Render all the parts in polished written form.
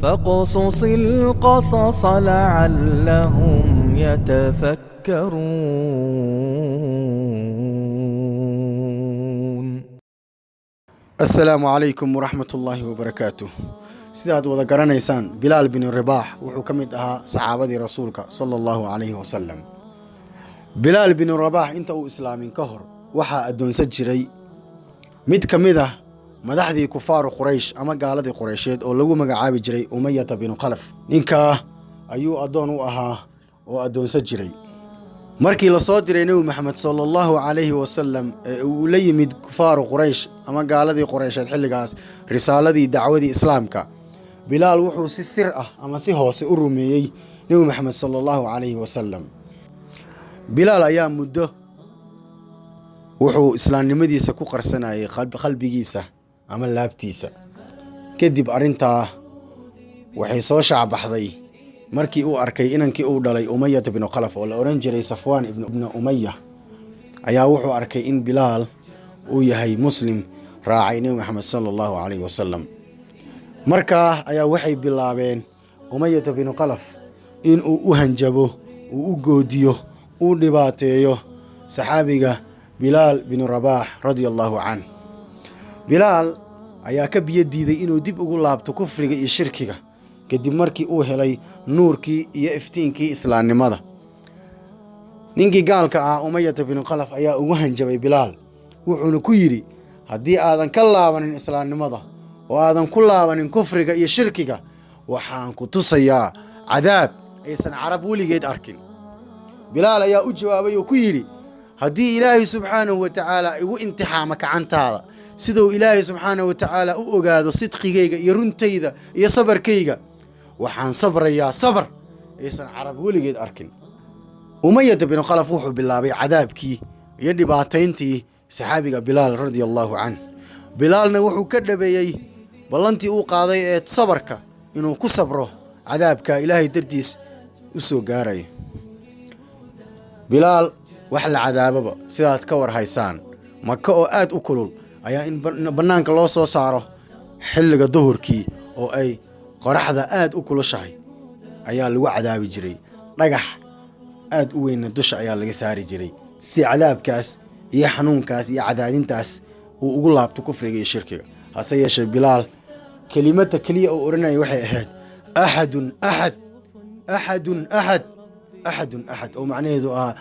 فاقصص القصص لعلهم يتفكرون. Asalaamu calaykum waraxmat ullaahi wabarakaatuh. Sidaad wada garanaysaan, Bilaal binu Ribaax wuxuu ka mid ahaa saxaabadii Rasuulka sala Allahu calayhi wasalam. Bilaal binu Rabaax inta uu islaamin ka hor waxaa addoonsan jiray mid ka mid ah madaxdii kufaaru Quraysh ama gaaladii Qureysheed oo lagu magacaabi jiray Umayata binu Khalaf. Ninkaa ayuu addoon u ahaa oo addoonsan jiray. Markii la soo diray Nebi Maxamed sala Allahu calayhi wasalam ee uu la yimid kufaaru Quraysh ama gaaladii Qureysheed xilligaas risaaladii dacwadii Islaamka, Bilaal wuxuu si sir ah ama si hoose u rumeeyey Nebi Maxamed sala Allahu calayhi wasalam. Bilaal ayaa muddo wuxuu islaamnimadiisa ku qarsanayay qalbigiisa ama laabtiisa. Kadib arrintaa waxay soo shaacbaxday markii uu arkay inankii uu dhalay Umayata binu Khalaf oo la odhan jiray Safwaan ibnu Umaya. Ayaa wuxuu arkay in Bilaal uu yahay Muslim raacay Nebi Maxamed sala Allahu calayhi wasalam. Markaa ayaa waxay bilaabeen Umayata binu Khalaf in uu u hanjabo, uu u goodiyo, uu dhibaateeyo saxaabiga Bilaal binu Rabaax radia Allahu canh. Bilaal ayaa ka biyo diiday inuu dib ugu laabto kufriga iyo shirkiga kadib markii uu helay nuurkii iyo iftiinkii islaamnimada. Ninkii gaalka ah Umayata binu Khalaf ayaa ugu hanjabay Bilaal, wuxuuna ku yidhi: "Haddii aadan ka laabanin islaamnimada oo aadan ku laabanin kufriga iyo shirkiga, waxaan ku tusayaa cadaab aysan Carab weligeed arkin." Bilaal ayaa u jawaabay oo ku yidhi: "Haddii Ilaahay subxaanahu wa tacaala igu imtixaamo gacantaada, siduu Ilaahay subxaanahu wa tacaala u ogaado sidqigayga iyo runtayda iyo sabarkayga, waxaan sabrayaa sabar aysan Carab weligeed arkin." Umayata binu Khalaf wuxuu bilaabay cadaabkii iyo dhibaatayntii saxaabiga Bilaal radia Allaahu canh. Bilaalna wuxuu ka dhabeeyey ballantii uu qaaday ee sabarka inuu ku sabro cadaabka Ilaahay dartiis u soo gaaraya. Bilaal wax la cadaababa, sidaad ka war haysaan, Maka oo aad u kulul ayaa in bannaanka loo soo saaro xilliga duhurkii oo ay qoraxda aad u kulushahay ayaa lagu cadaabi jiray. Dhagax aad u weynna dusha ayaa laga saari jiray si cadaabkaas iyo xanuunkaas iyo cadaadintaas uu ugu laabto kufriga iyo shirkiga. Hase yeeshee, Bilaal kelimadda keliya uu odhanaya waxay ahayd: "Axadun axad, axadun axad, axadun axad," oo macnaheedu ahaa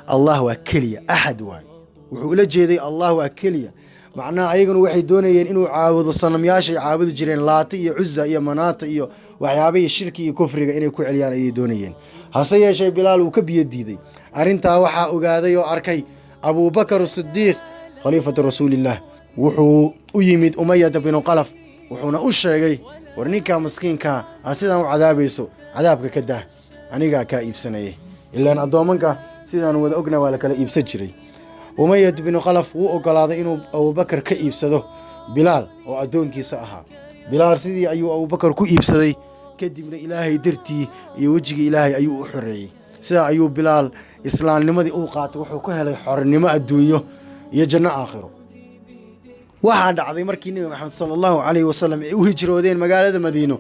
"Allah waa keliya, axad waay." Wuxuu ula jeeday "Allah waa keliya." Macnaha ayaguna waxay doonayeen inuu caabudo sanamyaashay caabudi jireen, Laata iyo Cuza iyo Manaata iyo waxyaabihii shirki iyo kufriga inay ku celiyaan ayay doonayeen. Hase yeeshee, Bilaal wuu ka biyo diiday. Arrintaa waxaa ogaaday oo arkay Abuubakar Sidiiq, khaliifatu Rasuulillaah. Wuxuu u yimid Umayata binu Qalaf, wuxuuna u sheegay: "War ninkaa maskiinkaa aa sidaan u cadaabayso, cadaabka ka daa, anigaa kaa iibsanayay." Ilaan addoomanka sidaan wada ogna waa la kala iibsan jiray. Umayat binu Khalaf wuu ogolaaday inuu Abuubakar ka iibsado Bilaal oo addoonkiisa ahaa. Bilaal sidii ayuu Abuubakar ku iibsaday. Kadibna Ilaahay dartii iyo wejigii Ilaahay ayuu u xoreeyey. Sidaa ayuu Bilaal islaamnimadii uu qaatay wuxuu ku helay xornimo adduunyo iyo janno aakhiro. Waxaa dhacday markii Nebi Maxamed sala Allahu calayhi wasalam ay u hijroodeen magaalada Madiino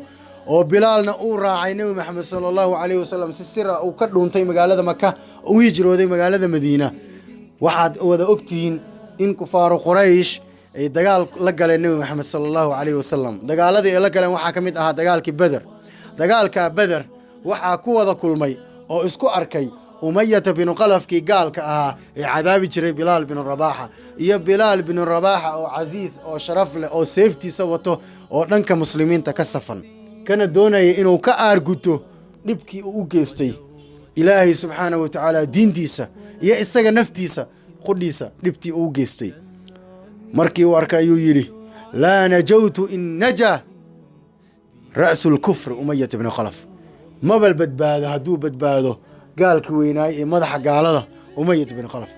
oo Bilaalna uu raacay Nebi Maxamed sala Allahu calayhi wasalam, si sira uu ka dhuuntay magaalada Maka u hijrooday magaalada Madiina. Waxaad wada ogtihiin in kufaaru Quraysh ay dagaal la galeen Nebi Maxamed sala Allahu calayhi wasalam. Dagaaladii ay la galeen waxaa ka mid ahaa dagaalkii Beder. Dagaalka Beder waxaa ku wada kulmay oo isku arkay Umayata binu Qalafkii gaalka ahaa ee cadaabi jiray Bilaal binu Rabaaxa iyo Bilaal binu Rabaaxa oo casiis oo sharaf leh oo seeftiisa wato oo dhanka Muslimiinta ka safan, kana doonaya inuu ka aarguto dhibkii uu u geystay Ilaahay subxaanahu wa tacaala diintiisa iyo isaga naftiisa qudhiisa dhibtii uu geystay. Markii uu arkay ayuu yidhi: "Laa najawtu in najaa ra'su lkufri Umayat bnu Khalaf." Mabal badbaado hadduu badbaado gaalkii weynaay ee madaxa gaalada Umayat bnu Khalaf.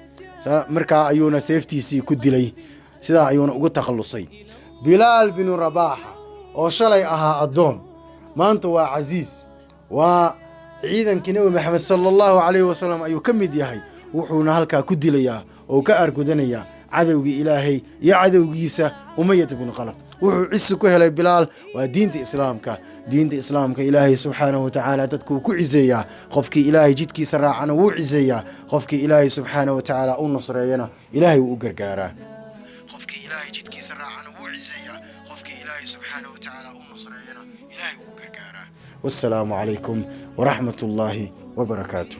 Markaa ayuuna seeftiisii ku dilay, sidaa ayuuna ugu takhallusay. Bilaal binu Rabaaxa oo shalay ahaa addoon, maanta waa casiis, waa ciidankii Nebi Maxamed sala Allahu calayhi wasalam ayuu ka mid yahay. Wuxuuna halkaa ku dilayaa oo ka aargudanayaa cadowgii Ilaahay iyo cadowgiisa. Umayat ibnu Khalaf. Wuxuu cisi ku helay Bilaal waa diinta Islaamka. Diinta Islaamka Ilaahay subxaanahu watacaala dadkuu ku ciseeyaa. Qofkii Ilaahay jidkiisa raacana wuu ciseeyaa, qofkii Ilaahay subxaanahu watacaala u nusreeyana Ilaahay wuu u gargaaraa. Qofkii Ilaahay jidkiisa raacana wuu ciseeyaa, qofkii Ilaahay subxaanahu watacaala u nusreeyana Ilaahay wuu u gargaaraa. Wassalaamu calaykum waraxmat ullaahi wabarakaatuh.